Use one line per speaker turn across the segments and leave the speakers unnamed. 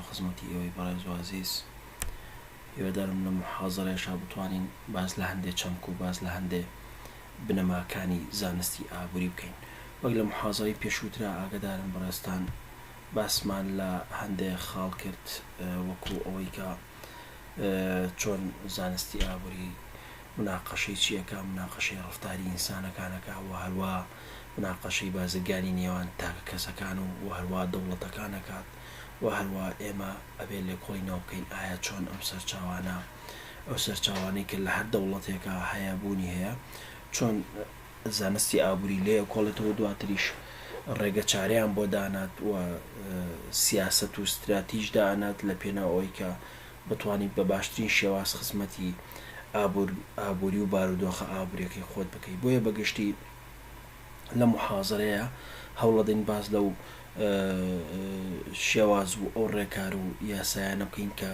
خزمەتی ئێوەی بەڕێز و ئازیز. هیوادارم لەم موحازەرەیەشا بتوانین باس لە هەندێ چەمک و باس لە هەندێ بنەماکانی زانستی ئابووری بکەین. وەک لە موحازەرەی پێشووترا ئاگەدارن بەڕێزتان باسمان لە هەندێ خاڵ کرد وەکو ئەوەی کە چۆن زانستی ئابووری مناقەشەی چی ئەکا، مناقەشەی ڕەفتاری ئینسانەکان ئەکا و هەروا مناقەشەی بازرگانی نێوان تاکە کەسەکان و و هەروا دەوڵەتەکان ئەکات و هەروا ئێمە ئەبێ لێکۆڵینەوە بکەین ئایا چۆن ئەم سەرچاوانە ئەو سەرچاوانەی کە لە هەر دەوڵەتێکا هەیە بوونی هەیە چۆن زانستی ئابووری لێ ئەکۆڵێتەوە دواتریش ڕێگە چارەیان بۆ دانات و سیاسەت و ستراتیژ دائەنات لە پێناو ئەوەی کە بتوانیت بە باشترین شێواز خزمەتی ئابووری و بارودۆخە ئابووریەکەی خۆت بکەیت بۆیە بە گشتی لەم محازەرەیە هەوڵەدەین باس لەو شێواز و ئەو ڕێکار و یاسایانە بکەین کە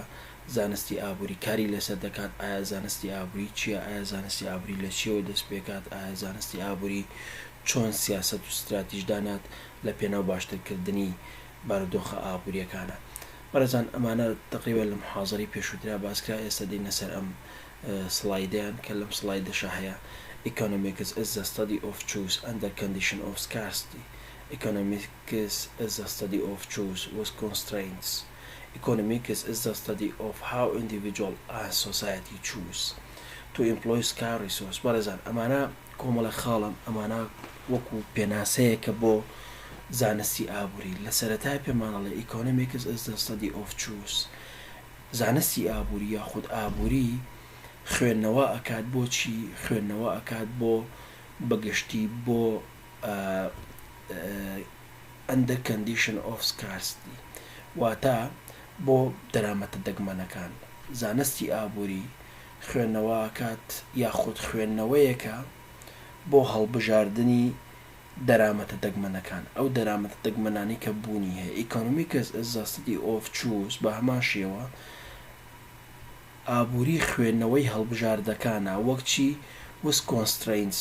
زانستی ئابووری کاری لەسەر دەکات، ئایا زانستی ئابووری چییە؟ ئایا زانستی ئابووری لە چییەوە دەست پێکات؟ ئایا زانستی ئابووری چۆن سیاسەت و ستراتیژ دانات لە پێناو باشترکردنی بارودۆخە ئابوورییەکانە؟ بەڕێزان ئەمانە تەقریبەن لە محازەرەی پێشووترا باس کرا، ئێستا دێینە سەر ئەم سڵایدەیان کە لەم سڵایدەشا هەیە Economics is the study of choice under condition of scarcity Economics is the study of choice with constraints Economics is the study of how individual and society choose to employ scarce resource بەڕێزان ئەمانە کۆمەڵە خاڵن ئەمانە وەکو پێناسەیەکە بۆ زانستی ئابووری لە سەرەتای پێمان ئەڵێ Economics is the study of choice زانستی ئابووری یاخود ئابووری خوێندنەوە ئەکات بۆ چی خوێندنەوە ئەکات بۆ بەگشتی بۆ Under Condition of Scarcity واتە بۆ دەرامەتە دەگمەنەکان. زانستی ئابووری خوێندنەوە ئەکات یاخود خوێندنەوەیەکە بۆ هەڵبژاردنی دەرامەتە دەگمەنەکان، ئەو دەرامەتە دەگمەنانەی کە بوونی هەیە. Economics is the study of choose بە هەمان شێوە ئابووری خوێندنەوەی هەڵبژاردەکانە وەک چی with constraints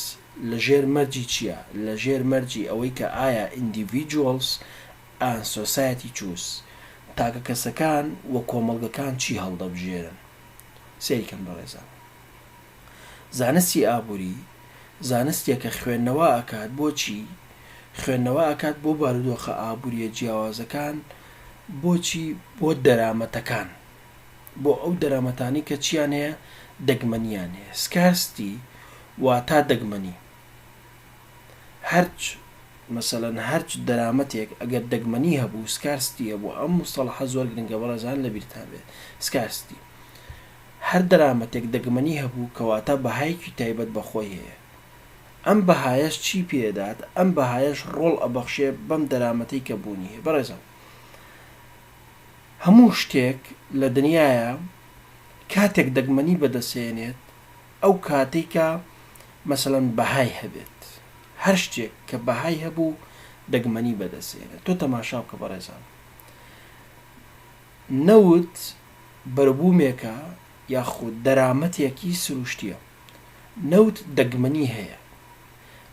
لە ژێر مەرجی چیە؟ لە ژێر مەرجی ئەوەی کە ئایا individuals and society choose تاکەکەسەکان و کۆمەڵگەکان چی هەڵدەبژێرن؟ سەیری کەن بەڕێزان زانستی ئابووری زانستێکە خوێندنەوە ئەکات بۆ چی؟ خوێندنەوە ئەکات بۆ بارودۆخە ئابووریە جیاوازەکان بۆچی؟ بۆ دەرامەتەکان بۆ ئەو دەرامەتانەی کە چیان هەیە دەگمەنیان هەیە Scarcity واتا دەگمەنی هەرچ مەسەلەن هەرچ دەرامەتێک ئەگەر دەگمەنی هەبوو Scarcity هەبوو ئەم مستەڵەحە زۆر گرنگە بەڕێزان لەبیرتان بێت Scarcity هەر دەرامەتێک دەگمەنی هەبوو کەواتە بەهایەکی تایبەت بە خۆی هەیە ئەم بەهایەش چی پێدات ئەم بەهایەش ڕۆڵ ئەبەخشێ بەم دەرامەتەی کە بوونی هەیە بەڕێزان هەموو شتێک لە دنیایا کاتێک دەگمەنی بەدەسێنێت ئەو کاتەی کە مەسەلەن بەهای هەبێت هەر شتێک کە بەهای هەبوو دەگمەنی بەدەسێنێت تۆ تەماشا بکە بەڕێزان نەوت بەروبوومێکە یاخود دەرامەتێکی سروشتیە نەوت دەگمەنی هەیە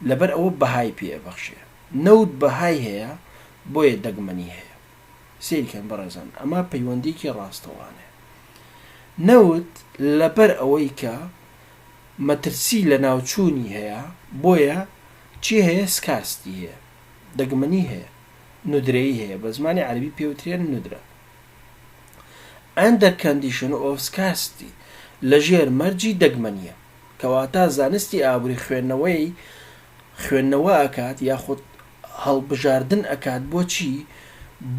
لەبەر ئەوە بەهای پێ ئەبەخشێ نەوت بەهای هەیە بۆیە دەگمەنی هەیە سەیری کەن بەڕێزان ئەمە پەیوەندیەکی ڕاستەوانەیە نەوت لەبەر ئەوەی کە مەترسی لە ناوچوونی هەیە بۆیە چی هەیە سکارستی هەیە دەگمەنی هەیە ندرەیی هەیە بە زمانی عەربی پێوترێن ندرە Under condition of scarcity لەژێر مەرجی دەگمەنیە کەواتە زانستی ئابووری خوێندنەوەی خوێندنەوە ئەکات یاخود هەڵبژاردن ئەکات بۆچی؟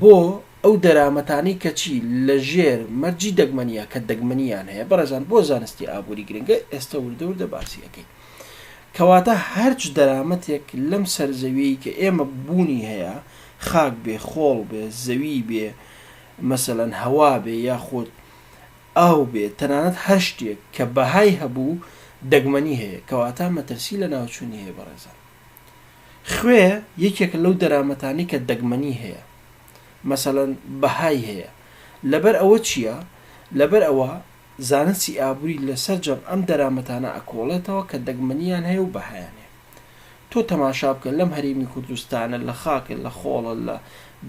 بۆ ئەو دەرامەتانەی کە چی لە ژێر مەرجی دەگمەنیە کە دەگمەنیان هەیە بەڕێزان بۆ زانستی ئابووری گرنگە ئێستا وردە وردە باسی ئەکەین کەواتە هەرچ دەرامەتێک لەم سەر زەویەی کە ئێمە بوونی هەیە خاک بێ خۆڵ بێ زەوی بێ مەسەلەن هەوا بێ یاخود ئاو بێ تەنانەت هەر شتێک کە بەهای هەبوو دەگمەنی هەیە کەواتە مەترسی لەناوچوونی هەیە بەڕێزان خوێ یەکێکە لەو دەرامەتانەی کە دەگمەنی هەیە مەسەلەن بەهای هەیە لەبەر ئەوە چییە لەبەر ئەوە زانستی ئابووری لە سەرجەم ئەم دەرامەتانە ئەکۆڵێتەوە کە دەگمەنیان هەیە و بەهایان هەیە تۆ تەماشا بکە لەم هەرێمی کوردستانە لە خاکە لە خۆڵە لە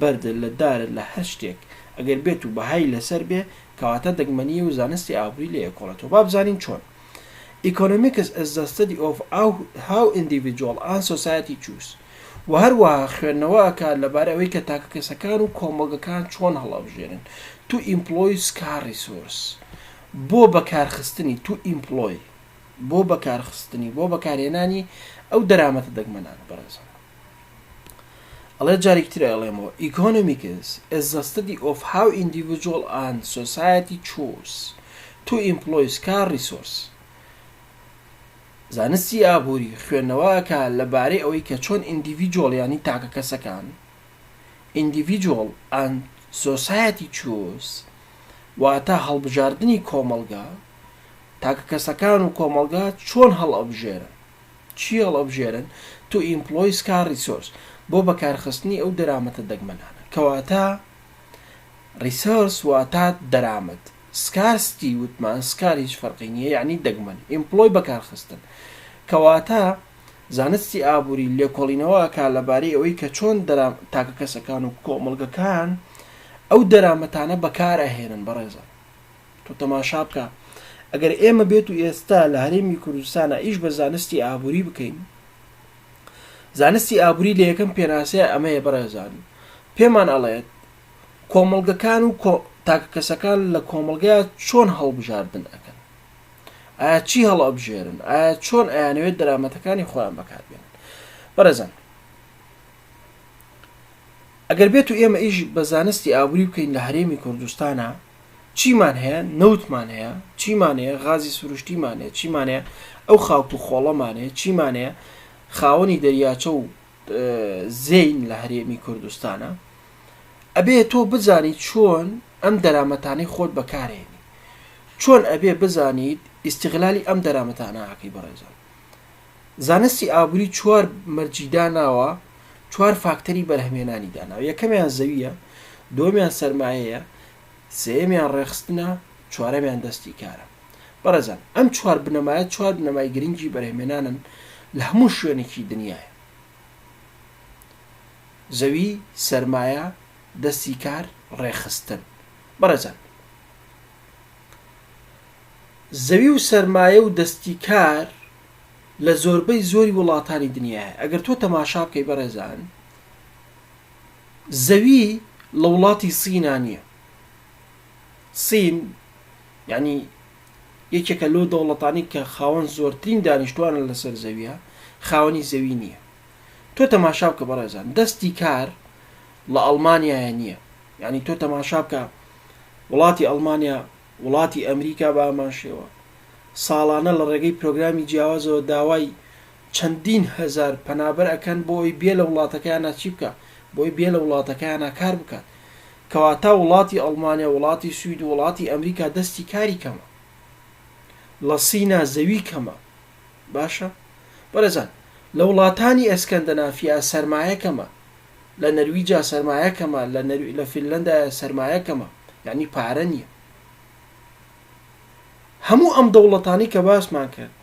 بەردە لە دارە لە هەر شتێک. ئەگەر بێت و بەهای لەسەر بێ کەواتە دەگمەنییە و زانستی ئابووری لێ ئەکۆڵێتەوە. با بزانین چۆن. Economics is the study of how individual and society choose وە هەروەها خوێندنەوە ئەکات لەبارەی ئەوەی کە تاکەکەسەکان و کۆمەڵگەکان چۆن هەڵئەبژێرن to employ scarce resource بۆ بەکارخستنی to employ بۆ بەکارخستنی بۆ بەکارهێنانی ئەو دەرامەتە دەگمەنانە بەڕێزان ئەڵێ جارێکی تر ئەڵێمەوە Economics is the study of how individual and society choose to employ scarce resource زانستی ئابووری خوێندنەوە ئەکا لە بارەی ئەوەی کە چۆن individual یانی تاکە کەسەکان individual and society choose واتە هەڵبژاردنی کۆمەڵگا تاکە کەسەکان و کۆمەڵگا چۆن هەڵئەبژێرن چی هەڵئەبژێرن to employ scarce resource بۆ بەکارخستنی ئەو دەرامەتە دەگمەنانە کەواتە resource واتە دەرامەت scarcity وتمان scarce هیچ فەرقی نییە یەعنی دەگمەن employ بەکارخستن کەواتە زانستی ئابووری لێکۆڵینەوە ئەکا لەبارەی ئەوەی کە چۆن دەرام تاکەکەسەکان و کۆمەڵگەکان ئەو دەرامەتانە بەکار ئەهێنن بەڕێزان تۆ تەماشا بکە ئەگەر ئێمە بێت و ئێستا لە هەرێمی کوردستانە ئیش بە زانستی ئابووری بکەین زانستی ئابووری لە یەکەم پێناسەیە ئەمەیە بەڕێزان پێمان ئەڵێت کۆمەڵگەکان و تاکەکەسەکان لە کۆمەڵگەیا چۆن هەڵبژاردن ئەکەن؟ ئایا چی هەڵئەبژێرن؟ ئایا چۆن ئەیانەوێت دەرامەتەکانی خۆیان بەکاربێنن؟ بەڕێزان ئەگەر بێت و ئێمە ئیش بە زانستی ئابووری بکەین لە هەرێمی کوردستانە چیمان هەیە؟ نەوتمان هەیە، چیمان هەیە؟ غازی سروشتیمان هەیە، چیمان هەیە؟ ئەو خاک و خۆڵەمان هەیە، چیمان هەیە؟ خاوەنی دەریاچە و زێین لە هەرێمی کوردستانە ئەبێ تۆ بزانی چۆن ئەم دەرامەتانەی خۆت بەکارێنی چۆن ئەبێ بزانیت ئیستیغلالی ئەم دەرامەتانە ئەکەی بەڕێزان زانستی ئابووری چوار مەرجی داناوە چوار فاکتەری بەرهەمێنانی داناوە یەکەمیان زەویە دووەمیان سەرمایەیە سێیەمیان ڕێخستنە چوارەمیان دەستی کارە بەڕێزان ئەم چوار بنەمایە چوار بنەمای گرنگی بەرهەمێنانن لە هەموو شوێنێکی دنیاە زەوی، سەرمایە، دەستی کار، ڕێکخستن. بەڕێزان زەوی و سەرمایە و دەستی کار لە زۆربەی زۆری وڵاتانی دنیایە. ئەگەر تۆ تەماشا بکەی بەڕێزان زەوی لە وڵاتی سینا نییە. سین یعنی یەکێکە لەو دەوڵەتانی کە خاوەن زۆرترین دانیشتوانە لەسەر زەویە خاوەنی زەوی نییە. تۆ تەماشا بکە بەڕێزان دەستی کار ڵە ئەڵمانیایە نییە یعنی تۆ تەماشا بکە وڵاتی ئەڵمانیا وڵاتی ئەمریکا بە هەمان شێوە ساڵانە لە ڕێگەی پرۆگرامی جیاوازەوە داوای چەندین هەزار پەنابەر ئەکەن بۆ ئەوی بێ لە وڵاتەکەیانە چی بکە بۆی بێ لە وڵاتەکەیانە کار بکات کەواتە وڵاتی ئەڵمانیا وڵاتی سوید و وڵاتی ئەمریکا دەستی کاری کەمە لە سینا زەوی کەمە باشە بەڕێزان لە وڵاتانی ئەسکەندەنافیا سەرمایە کەمە لە نەرویجا سەرمایە کەمە لە نەروی لە فینلەندایە سەرمایە کەمە یعنی پارە نییە هەموو ئەم دەوڵەتانی کە باسمان کرد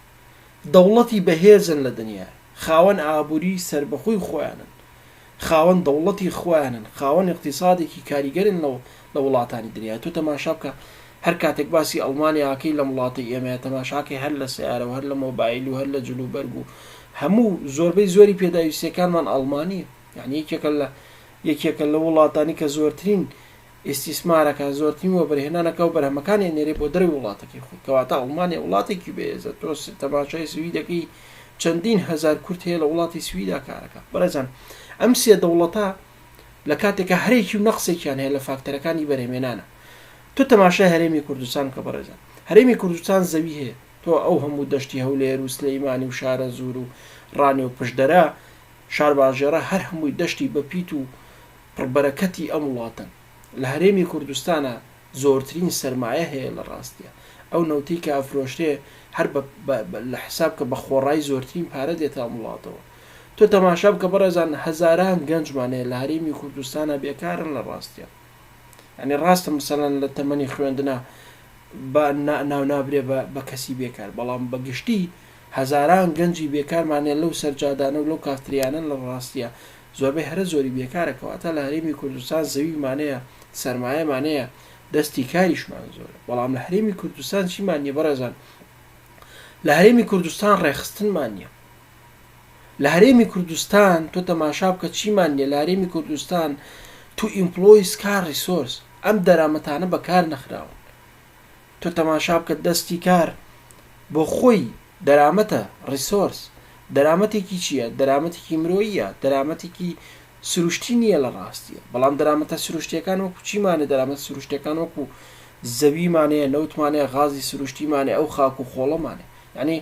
دەوڵەتی بەهێزن لە دنیا خاوەن ئابووری سەربەخۆی خۆیانن خاوەن دەوڵەتی خۆیانن، خاوەن ئیقتیسادێکی کاریگەرن لە لە وڵاتانی دنیا. تۆ تەماشا بکە هەر کاتێک باسی ئەڵمانیا ئەکەی لەم وڵاتەی ئێمەیە تەماشاکەی هەر لە سەیارە و هەر لە مۆبایل و هەر لە جل و بەرگ و هەموو زۆربەی زۆری پێداویستیەکانمان ئەڵمانیە. یانی یەکێکە لە یەکێکە لە وڵاتانی کە زۆرترین ئیستیسمارەکە زۆرترین وەبەرهێنانەکە و بەرهەمەکانی ئەنێرێ بۆ دەرەوەی وڵاتەکەی خۆی کەواتە ئەڵمانیا وڵاتێکی بەهێزە تۆ تەماشای سویدەکەی چەندین هەزار کورد هەیە لە وڵاتی سویدا کارەکە بەڕێزان ئەم سێ دەوڵەتە لە کاتێکە هەرێکی و نەقسێکیان هەیە لە فاکتەرەکانی بەرهەمێنانە تۆ تەماشای هەرێمی کوردستان بکە بەڕێزان هەرێمی کوردستان زەوی هەیە تۆ ئەو هەموو دەشتی هەولێر و سلەیمانی و شارەزوور و ڕانێ و پشدەرە شارباژێڕە هەر هەمووی دەشتی بەپیت و پڕبەرەکەتی ئەم وڵاتەن. لە هەرێمی کوردستانا زۆرترین سەرمایە هەیە لە ڕاستیا. ئەو نەوتەی کە ئەفرۆشرێ هەر بە بە لە حساب کە بە خۆڕایی زۆرترین پارە دێتە ئەم وڵاتەوە. تۆ تەماشا بکە بەڕێزان هەزاران گەنجمان هەیە لە هەرێمی کوردستانا بێکارن لە ڕاستیا. یانی ڕاستە مەسەلەن لە تەمەنی خوێندنا بە نا ناو نابرێ بە بە کەسی بێکار بەڵام بە گشتی هەزاران گەنجی بێکارمان هەیە لەو سەرجادانە و لەو کافتریانەن لە ڕاستیا. زۆربەی هەرە زۆری بێکارە کەواتە لە هەرێمی کوردستان زەویمان هەیە سەرمایەمان هەیە دەستی کاریشمان زۆرە بەڵام لە هەرێمی کوردستان چیمان نیە بەڕێزان لە هەرێمی کوردستان ڕێکخستنمان نیە لە هەرێمی کوردستان تۆ تەماشا بکە چیمان نیە لە هەرێمی کوردستان to employ scarce resource ئەم دەرامەتانە بەکار نەخراون تۆ تەماشا بکە دەستی کار بۆ خۆی دەرامەتە، resource، دەرامەتێکی چییە؟ دەرامەتێکی مرۆییە، دەرامەتێکی سروشتی نییە لە ڕاستیە، بەڵام دەرامەتە سروشتیەکان وەکو چیمانە؟ دەرامەتە سروشتیەکان وەکو زەویمان هەیە، نەوتمان هەیە، غازی سروشتیمان هەیە، ئەو خاک و خۆڵەمان هەیە. یعنی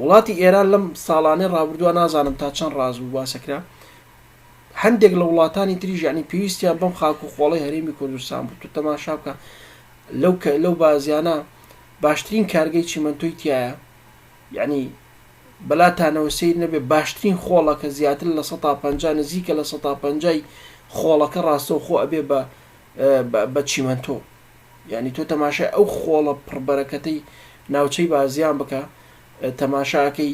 وڵاتی ئێران لەم ساڵانەی ڕابردووە نازانم تا چەند ڕاست بوو باسەکرا، هەندێک لە وڵاتانی تریش یعنی پێویستیان بەم خاک و خۆڵەی هەرێمی کوردستان بوو. تۆ تەماشا بکە لەو لەو بازیانە باشترین کارگەی چیمەنتۆی تیایە یعنی بەلاتانەوە سیر نەبێ باشترین خۆڵە کە زیاتر لە سەتا پەنجا نزیکە لە سەتا پەنجای خۆڵەکە ڕاستەوخۆ ئەبێ بە بە چیمەنتۆ یعنی تۆ تەماشای ئەو خۆڵە پڕبەرەکەتەی ناوچەی بازیان بکە تەماشاکەی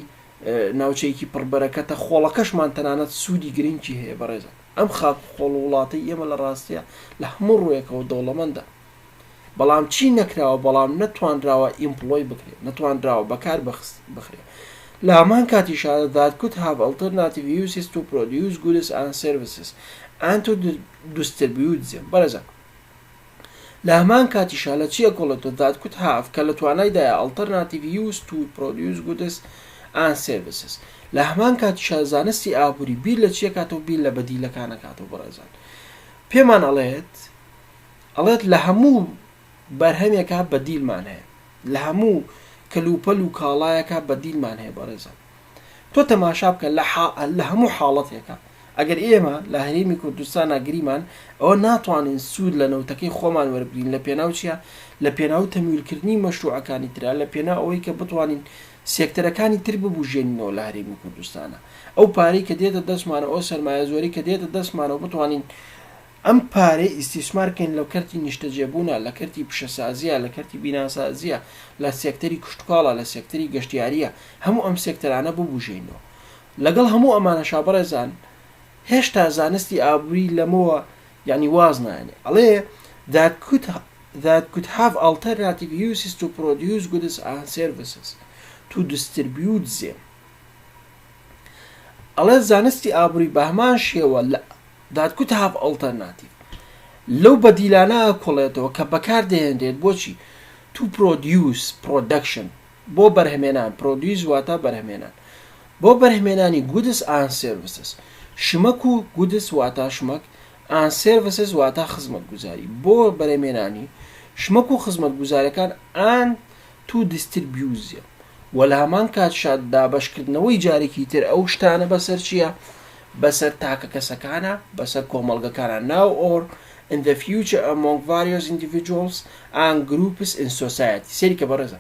ناوچەیەکی پڕبەرەکەتە خۆڵەکەشمان تەنانەت سوودی گرنگی هەیە بەڕێزان ئەم خاک خۆڵ وڵاتەی ئێمە لە ڕاستیە لە هەموو ڕوویەکەوە دەوڵەمەندە بەڵام چی نەکراوە بەڵام نەتوانراوە employ بکرێت نەتوانراوە بەکار بخرێت لە هەمان کاتیشا that could have alternative uses to produce goods and services and to distribute them بەڕێزان لە هەمان کاتیشا لە چی ئەکۆڵێتەوە that could have کە لە توانایدایە alternative use to produce goods and services لە هەمان کاتیشا زانستی ئابووری بیر لە چیەکاتەوە بیر لە بەدیلەکان ئەکاتەوە بەڕێزان پێمان ئەڵێت ئەڵێت لە هەموو بەرهەمێکا بەدیلمان هەیە لە هەموو کەلوپەل و کاڵایەکا بەدیلمان هەیە بەڕێزان تۆ تەماشا بکە لە لە هەموو حاڵەتێکا ئەگەر ئێمە لە هەرێمی کوردستانا گریمان ئەوە ناتوانین سوود لە نەوتەکەی خۆمان وەربگرین لە پێناو چیا لە پێناو تەمویلکردنی مەشروعەکانی ترا لە پێناو ئەوەی کە بتوانین سێکتەرەکانی تر ببوژێنینەوە لە هەرێمی کوردستانا ئەو پارەی کە دێتە دەستمانەوە ئەو سەرمایە زۆرەی کە دێتە دەستمانەوە بتوانین ئەم پارەی ئیستیسمار کەین لە کەرتی نیشتەجێبوونا، لە کەرتی پیشەسازییا، لە کەرتی بیناسازییا، لە سێکتەری کشتوکاڵا، لە سێکتەری گەشتیارییا، هەموو ئەم سێکتەرانە ببوژێینەوە. لەگەڵ هەموو ئەمانەشا بەڕێزان هێشتا زانستی ئابووری لەمەوە یانی واز نایەنێ. ئەڵێ that could that could have alternative uses to produce goods and services to distribute them. ئەڵێ زانستی ئابووری بەهەمان شێوە لە That could have alternative لەو بەدیلانە ئەکوڵێتەوە کە بەکار دەهێنرێت بۆچی to produce production بۆ بەرهەمێنان produce واتە بەرهەمێنان بۆ بەرهەمێنانی goods and services شمەک و goods واتە شمەک and services واتە خزمەتگوزاری بۆ بەرهەمێنانی شمەک و خزمەتگوزارەکان and to distribute them وە لە هەمان کاتشا دابەشکردنەوەی جارێکی تر ئەو شتانە بەسەر چیە بەسەر تاکە کەسەکانە بەسەر کۆمەڵگەکانە now or in the future among various individuals and groups in society سەیری کە بەڕێزە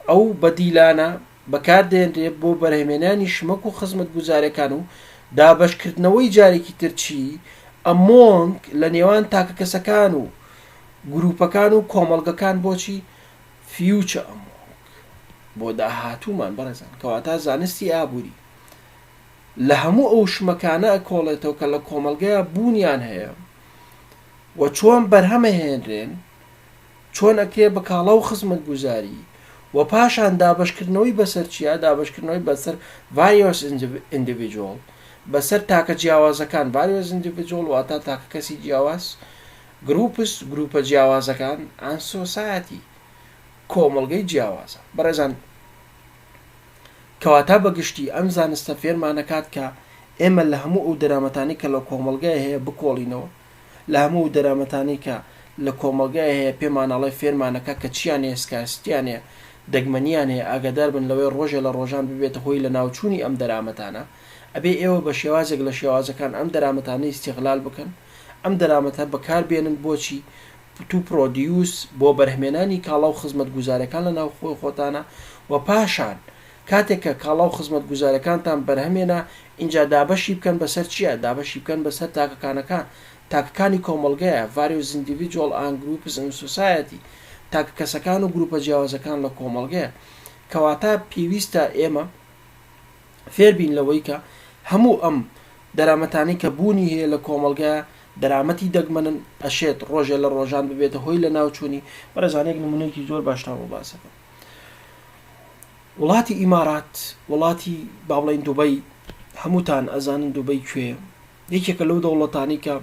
ئەو بەدیلانە بەکاردێنرێ بۆ بەرهەمێنانی شمەک و خزمەتگوزارەکان و دابەشکردنەوەی جارێکی تر چی among لە نێوان تاکە کەسەکان و گروپەکان و کۆمەڵگەکان بۆچی Future Among بۆ داهاتوومان بەڕێزان کەواتە زانستی ئابووری لە هەموو ئەو شمەکانە ئەکۆڵێتەوە کە لە کۆمەڵگەیا بوونیان هەیە و چۆن بەرهەمەهێنرێن چۆن ئەکرێ بە کاڵا و خزمەتگوزاری و پاشان دابەشکردنەوەی بەسەر چیا دابەشکردنەوەی بەسەر various individual بەسەر تاکە جیاوازەکان various individual واتە تاکە کەسی جیاواز Groups، گروپە جیاوازەکان، and Society، کۆمەڵگەی جیاوازە. بەڕێزان کەواتە بە گشتی ئەم زانستە فێرمان ئەکات کە ئێمە لە هەموو ئەو دەرامەتانەی کە لە کۆمەڵگای هەیە بکۆڵینەوە، لە هەموو ئەو دەرامەتانەی کە لە کۆمەڵگای هەیە پێمان ئەڵێ فێرمان ئەکا کە چیان هەیە scarcity یان هەیە، دەگمەنیان هەیە، ئاگادار بن لەوەی ڕۆژێ لە ڕۆژان ببێتە هۆی لەناوچوونی ئەم دەرامەتانە، ئەبێ ئێوە بە شێوازێک لە شێوازەکان ئەم دەرامەتانە ئیستیغلال بکەن. ئەم دەرامەتە بەکار بێنن بۆچی؟ To produce بۆ بەرهمێنانی کاڵا و خزمەتگوزارەکان لە ناوخۆی خۆتانە و پاشان کاتێک کە کاڵا و خزمەتگوزارەکانتان بەرهەمێنا ئینجا دابەشی بکەن بەسەر چیا؟ دابەشی بکەن بەسەر تاکەکانەکان تاکەکانی کۆمەڵگەیە Various individual and groups in society تاکە کەسەکان و گروپە جیاوازەکان لە کۆمەڵگەیە کەواتە پێویستە ئێمە. فێربین لەوەی کە هەموو ئەم دەرامەتانەی کە بوونی هەیە لە کۆمەڵگا دەرامەتی دەگمەنن ئەشێت ڕۆژێ لە ڕۆژان ببێتە هۆی لەناوچوونی. بەڕێزان یەک نمونەیەکی زۆر باشتان بۆ باسەکەم. وڵاتی ئیمارات وڵاتی با بڵێین دوبەی هەمووتان ئەزانن دوبەی کوێیە یەکێکە لەو دەوڵەتانی کە.